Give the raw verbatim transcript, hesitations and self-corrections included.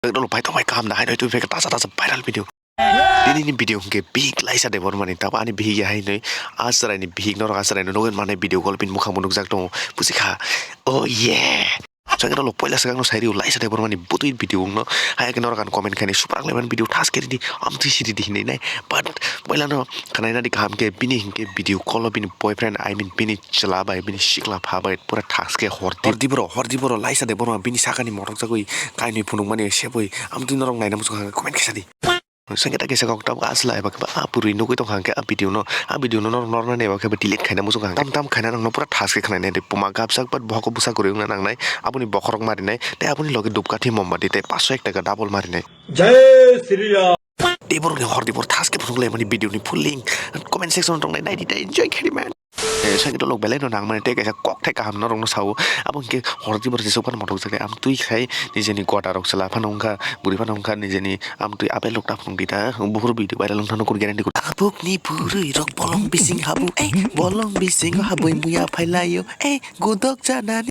Ekdom pai tongbai kaham da hai noi twi phai tasa tasa viral video. Nini ni video hwnkhe bihik Laisa Debbarma ni tabo ani bihik ya hai noi. Aswrai ni bihik norok aswrai no nugwi mane video call pin mukhang bo nukjak tongo. Buji kha. Oh yeah. Swngkhe norok poila swkang no sai rio Laisa Debbarma ni butwi video wngno. Hai khe norok ang comment khainai super ang leban video thas khe ridi. Amtwi si ridi hinwi nai. But poila no khwnaina di kaham khe bini hinkhe video call o bini boyfriend, I mean bini chwla bai, bini sikla pha bai pura thas khe hordi. Hordi bro, hordi bro, Laisa Debbarma bini sakani motok jagwi kainwi phunukmani sebwi. Amtwi norok naina muchung kha comment khe sadi. Swngkhe ta kisa kok tabuk asla eba khe ba a purwi nugwi tongkha hwnkhe a video no, a video no norok norna neba khe ba delete khaina muchung kha hwnkhe. Tam tam khaina nokno pura thas khe khwnainai de puma gapjak but bohok bwsa kwrwi wngna nangnai. Aboni bokhorok marinai tei aboni loge dupkathi mombati tei paso ek taka double marinai. Jai Shri Ram. Tei borokni hor tei bor thas khe phunuk lai mani video ni full link comment section o tongnai nai di tei enjoy khe di man. Eh, swngkhe tolok belai no nang mani tei kaisa kok thai kaham norok no sao. Abo hwnkhe hor tei bor jesuk phano motok jak tei am twi khai nijeni goda rok chwla phano wngkha bwrwi phano wngkha nijeni am twi apel rok ta phunuk di ta buphuru video viral wngthano kur guarantee kur. Tabuk ni bwrwi rok bolong bising habu, eh, bolong bising habwi muya phai laio, eh, godok janani.